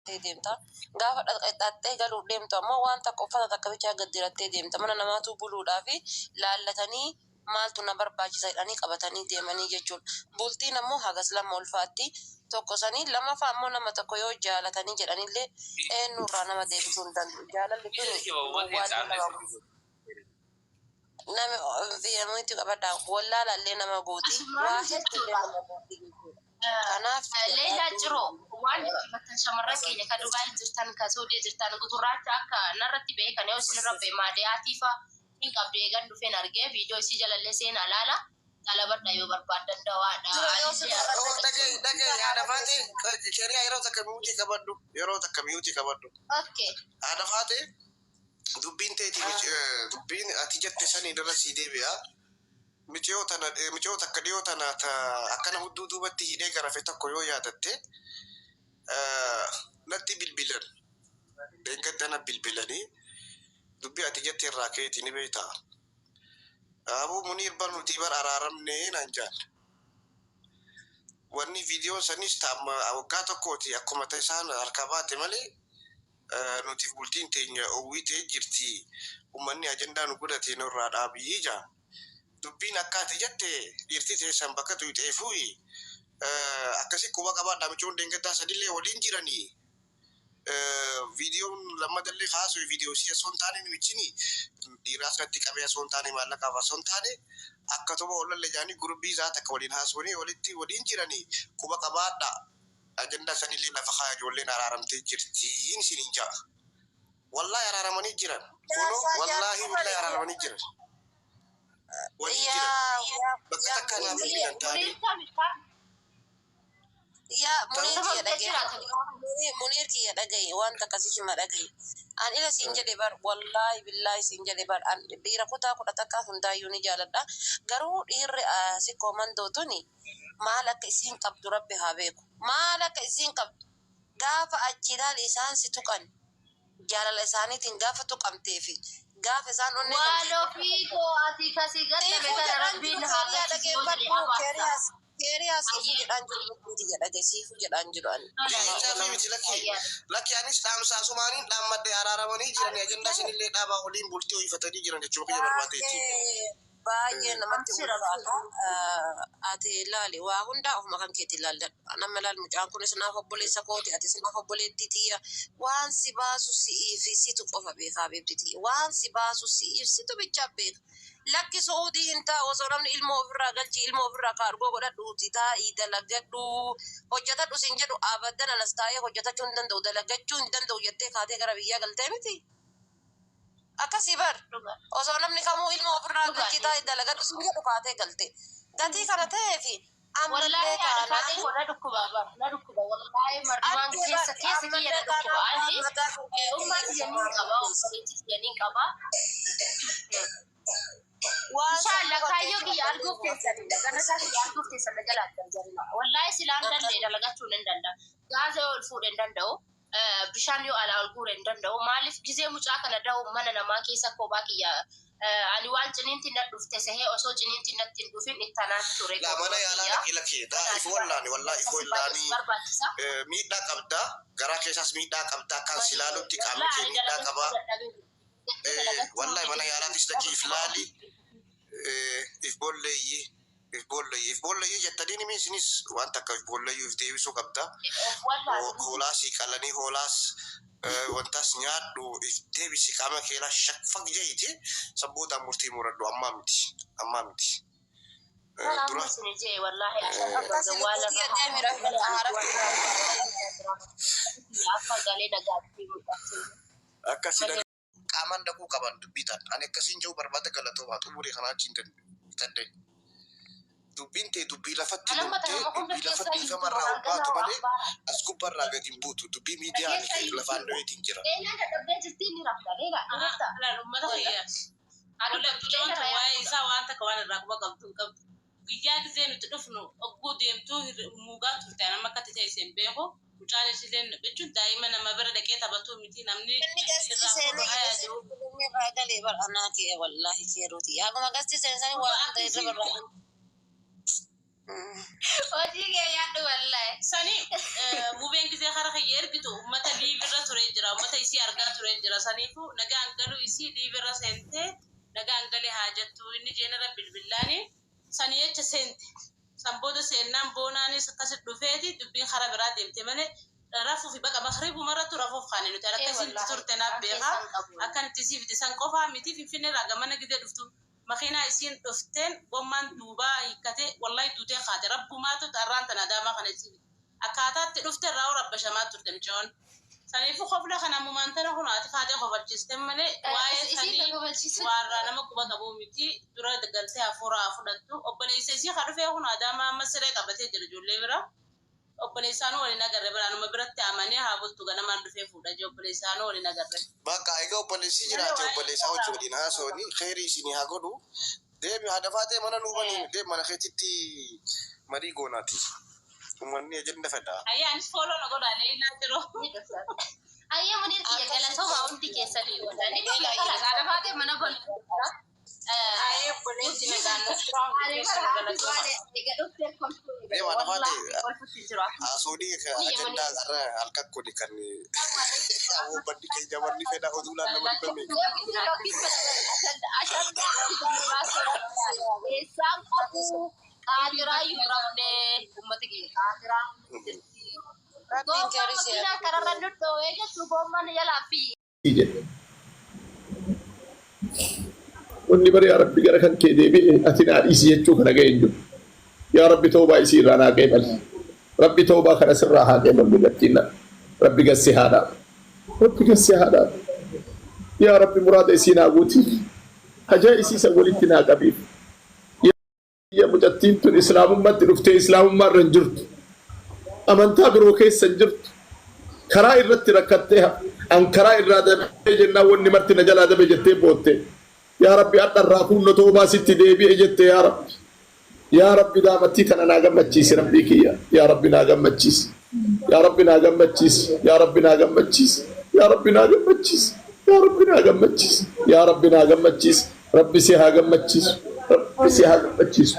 Deemta. Gaafa dhaqxee galuuf deemtu ammoo waan takka uffata takka bichaa gad dirattee deemta. Mana namaatu buluudhaa fi laallatanii maaltu na barbaachisa jedhanii qabatanii deemanii jechuudha. Bultiin ammoo hagas lama ulfaatti. Tokko sanii lamaffaa ammoo nama tokko yoo jaalatanii jedhanillee eenyurraa nama deebisuu hin danda'u. Jaalalli tuni gowwaallee nama nama vi'amuutti qabadha. Wallaalallee nama gooti. Asumaan Waa hedduullee jechuudha. nama gooti jechuudha. Kanaaf Leelaa jabaadhu. Ciroo waan dubbattan shamarran keenya kan Dubaay jirtan, kan Suudii jirtan, gurraacha akka narratti ba'e kan yoo isinirra ba'e maadiyaatii fa'a hin qabdu. Eegan dhufeen argee viidiyoo isii jalallee seenaa laala xalabadha yoo barbaaddan dawaadha. Dura yoo Anillee sirra har'a Oh, dhaga'i, dhaga'i, haadha faatee, shari'aa yeroo takka mute qabadhu, yeroo takka mute qabadhu. Okay. Haadha faatee, dubbiin teetii, dubbiin ati jette sanii irra sii deebi'a. Miciyoo tana, miciyoo takka dhiyoo tana ta akkana hudduu duubatti hidhee garafe tokko yoo yaadatte, natti bilbilan. Deeggadda na bilbilanii dubbii ati jette irraa keeti ni beektaa. Abuu Muniir, bar nuti bar araaramnee naan jaan. Wanni viidiyoon sanis ta'amma waggaa tokkooti akkuma ta isaan harkaa baate malee nuti bultiin teenya oowwitee jirti. Uummanni ajandaa nu godhate nurraa dhaabii jaa. Dubbiin akka ati jette dhiirti teessan bakka tuyxeefuuyi akkasi quba qabaadha. Micoon deengaddaa sadillee waliin jiranii. Viidiyoon lammadallee kaasu viidiyoo isii osoo hin taane, namichini dhiiraas natti qabee osoo hin taane, maallaqaaf osoo hin taane, akkatuma ollalle jaanii gurbii isaa takka waliin haasawanii walitti waliin jiranii. Quba qabaadha. Ajandaa sanillee lafa kaaya, ijoolleen araaramtee jirtiin isiniin ja'a. Wallaahi araaramanii jiran. Kunoo wallaahi billahi araaramanii jiran. Waliin jiran. Bakka takka naa bilbilan taanii. Yaa Muniir Nama kiyya bira dhagaye. jiraata. Muniir kiyya dhagaye, wanta akkasii hima dhagaye. An ila siin jedhe bar, wallaahi billaahi siin jedhe bar, an dhiira kutaa 11 hundaayyuu ni jaaladha. Garuu dhiirri sikkoo mandoo tuni maal akka isiin qabdu Rabbi haa beeku. Maal akka isiin qabdu gaafa achi ilaali, isaan si tuqan, jaalala isaaniitiin gaafa tuqamtee fi gaafa isaan onnee Waan qabdu. Ofii koo ati kasii gattame Siifuu kana jedhaan Rabbiin jiru haa keeriyaa galchisu yoo jedhe dhageeffadhu abaarsa. keeriyaas keeriyaa siifuu jedhaan jiru, lubbuuti jedha siifuu jedhaan jiru ani. Jechaa fi miti, lakki lakki, anis dhaamsa asumaaniin dhaammadhe. Araaramanii jiran, ajandaa sanillee dhaabaa, waliin bultii ho'ifatanii jiran jechuu kiyya barbaadeetti. Baay'ee baay'ee namatti Abshir, ulfaata. abshir. Ati ilaali, waa hundaa ofuma kan keetti ilaalladhu. Nama ilaali, mucaan kunis naaf obboleessa kooti, atis naaf obboleettii tiyya. Waan si baasu si'ii fi situ qofa beekaa, beekti tiyya. Waan si baasu si'iif situ bichaa beeka. Lakki, Su'uudii hin taa'u osoo namni ilmoo ofirraa galchi, ilmoo ofirraa kaargoo godhadhuuti taa'ii dalagadhu, hojjetadhu siin jedhu, abadan anas taa'ee hojjetachuu hin danda'u, dalagachuu hin danda'u jettee kaatee gara biyyaa galtee miti. Akkasii bar. Osoo namni kamuu ilmoo ofirraa galchii taa'ee dalagadhu siin jedhu kaatee galte. Gatii kana ta'eefi ammallee Wallaahi haadha taanaan. Faaxee koo na dhukkuba bar, na dhukkuba wallaahi, marmaan Ati bar keessa keessa kiyya ammallee na dhukkuba. taanaan Ani mataa ummaa keetii tiyya niin qaba, obboleettii tiyya niin qaba. Waan Inshaallah sammuu kaayyoo keetii kiyya arguuf teessanidha. Garrasaa kiyya arguuf teessan na jalaa jarjarina. Wallaahi silaan danda'e dalagachuu hin danda'a. Gaaza yoo ol fuudhe hin danda'u. Bishaan yoo alaa ol guure hin danda'u. Maaliif gizee mucaa kana da'u mana namaa keessa kophaa kiyya ani waan ciniinti na dhufte sehee osoo ciniinti natti hin dhufin ittanaan ture Laa, mana kophaa yaalaa kiyya. dhaqi, lakki daa if Kanaaf wallaani, wallaahi if akkasii baay'ee si wallaani. barbaachisa. Miidhaa qabda, garaa keessaas miidhaa qabda, akkaan si ilaalutti qaamni Wallaahi kee ani miidhaa dalagachuu qaba. dadhabee dalagachuu Wallaahi mana yaalaatis dhaqi if laali, if boolleeyyi, if boolleeyyi, if boolleeyyi jettanii nimi isinis waan takka if boolleeyyuu if deebisuu qabda. Of wallaalu. Hoolaas qalanii hoolaas wantaas nyaadhu, if deebisi, qaama keelaa shakfak jeeti, sabboodaan murtii muradhu, ammaa miti, ammaa miti. Kana Dura amma isin jee wallaahi Akkasii waan lubbuutii deemi haarafti. Akka galee nagaatti mul'atu. Akkasi qaamaan dhaquu qaban dubbii tan ani akkasiin jiru barbaada. Galatoomaa, xumurii kanaa achiin dandeenye. Dubbiin ta'e dubbii lafatti Anamma loltee tanuma hunda dubbii lafa keessaa dhiifamarraa ol baatu malee as gubbarraa gadi hin buutu. Dubbii miidiyaan lafaan dho'eetiin jira. Leelaa dadhabdee jirti, ni rafta. Leelaa ni rafta. Laal, uummata kiyya. Aduun mucoon waa'ee isaa waan takka waan irraa quba qabdu hin qabdu. Guyyaa gisee nuti dhufnu ogguu deemtuu mugaa turte, anama akka ta'e isheen beeku. Mucaan ishiileen jechuun daa'ima nama bira dhaqee taphatu miti namni Inni gastii irraa seenee fuudhu hayaa jiru. inni irraa galee bar anaa kee wallaahi keeruuti. Haguma gastii seenee sanii waa hunda irra barraa. Hojii kee nyaadhu wallahi. Sani mubeen gisee kara kiyya ergitu ummata live irra ture jira, ummata isii argaa ture jira. Saniifuu nagaan galuu isii live irra seentee nagaan galee haa jettu inni jeenara bilbillaani sanii jecha seente. San booda seennaan boonaanis akkasit dhufeeti dubbiin kara biraa deemte malee rafuufi baqa makribumarrattu rafuuf kaane nuti Ee akka isin wallahi turte naaf waan beekaa. keessan qabu. Akkan itti isii fide san qofaa miti, Finfinnee irraa gamana gidee dhuftu makiinaa isiin dhufteen gommaan duubaa hiikkatee wallahi duutee kaate. Rabbumaatu xarraan tana adaamaa kana isii fide. Akkaataatti dhufte irraa rabbashamaa turte mucoon. Saniifuu kofla kana ammumaan tana kun ati faatee kofalchiiste malee waa'ee Isii sanii ka kofalchiisu. Waarraa nama quba qabuu miti. Dura galtee hafuuraa fudhattu. Obboleessa isii ka dhufee kun adaamaa amma siree qabatee jira ijoollee bira. Obboleessaanuu waliin agarre, biraanuma biratti amanee haa bultu, ganamaan dhufee fuudha jee. Obboleessaanuu waliin agarre. Bakka egaa obboleessi Malee jiraate waa'ee obboleessaa hojii irraa waliin haasawanii kheyrii isinii haa godhu. Deemi haadha ta'e mana nuu banii, deemi mana keetitti marii goonaati. Uummanni agenda fedha. Ayyaa, anis follow na godhaa leelaa jiru. Ni dhufta. Ayyee Muniir kiyya, galatooma hundi keessanii wala. Ni dhufna Leelaa kala haadha faatee mana banu. Ayee obboleetti, nagaan nuuf turaa, hundi Ani keessan bara haati galatooma. baane eega dhuftee kolfuu eegale. Deema haadha Wallahi faate kolfutti jiru. haasawanii Kiyya ajandaa Muniir. har'a halkan kuni kan uummanni keenya wanni fedha oduudhaan nama dhibame. Eessaan qabu qaadiraayyuu rafnee uummata keenya qaadiraa. Rabbiin Goommaan gaarii si makiinaa kararra dhodhoo'ee jechuu goommaan jalaa fi jedhe. Wanni bara yaa Rabbi gara kan kee deebi'e ati naa dhiisi jechuu kana ga'e hin jiru. Yaa Rabbi, toobaa isii irraa naa qeebali. Rabbi toobaa kana sirraa haa qeebalu gattiin na. Rabbi gassi haa dhaabu. Rabbi gassi haa dhaabu. Yaa Rabbi, muraada isii naa guutiif. Hajaa isii san walitti naa qabiif. Yaa mucattiin tun islaamummaatti dhuftee islaamummaa irra hin jirtu. Amantaa biroo keessa hin jirtu. Karaa irratti rakkattee an karaa irraa dabee jennaan wanni marti na jalaa dabe jettee bootte. Yaa Rabbi, hadharraa kunno toobaa sitti deebi'e jette. Yaa Rabbi. Yaa Rabbi, daamattii tana naa gammachiisi, Rabbii kiyya. Yaa Rabbi, naa gammachiisi. Yaa Rabbi, naa gammachiisi. Yaa Rabbi, naa gammachiisi. Yaa Rabbi, naa gammachiisi. Yaa Rabbi, naa gammachiisi. Yaa Rabbi, naa gammachiisi. Rabbi si haa gammachiisu. Rabbi si haa gammachiisu.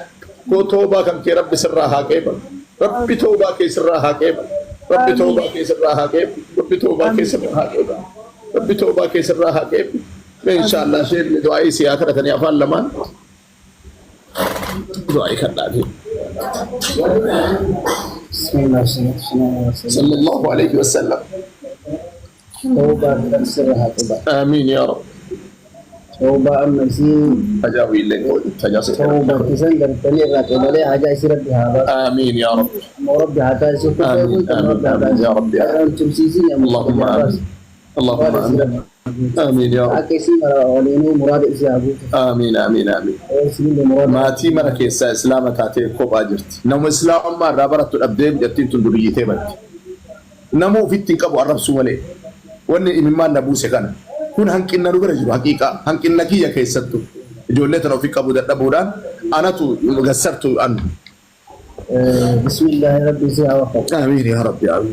Koo toobaa kan kee Rabbi sirraa haa qeebalu. Rabbi toobaa kee sirraa haa qeebalu. Rabbi toobaa kee sirraa haa qeebalu. Rabbi toobaa kee sirraa haa qeebalu. Rabbi toobaa kee sirraa haa qeebalu. Mee inshaallah isheen du'aa'ii si haa kadhatanii afaan lamaan du'aa'ii kadhaafi. بسم الله والصلاة والسلام على رسول الله. صلى الله عليه وسلم. Tawbaa kan sirra haa qaban. آمين يا رب. Tawbaa amma isii Tajaawi illee tajaajila. tawbatti san gartanii irraa qeebalee hajaa isii Rabbi haa baasu. آمين يا رب. Ammoo Rabbi haa taasisu. آمين آمين آمين يا رب يا Irraan tumsiisin ammoo اللهم Rabbi haa آمين. baasu. اللهم Muraada isii آمين. Rabbi haa guutu. آمين يا رب. Akka isii mara waliinuu muraada isii haa guutu. آمين آمين آمين. Isinillee muraada Maatii mana keessaa islaama taatee kophaa jirti. Nama islaamummaa irraa barattu dhabdee mucattiin tun duriyyitee badde. Nama ofitti hin qabu arrabsuu malee. Wanni imimmaan na buuse kana. Kun hanqinna nu bira jiru haqiiqaa. Hanqinna kiyya keessattu. Ijoollee tana ofi qabu dadhabuudhaan anatu gassartu an. Bismillaahi, Rabbi isii haa waffaqu. آمين يا ربي آمين.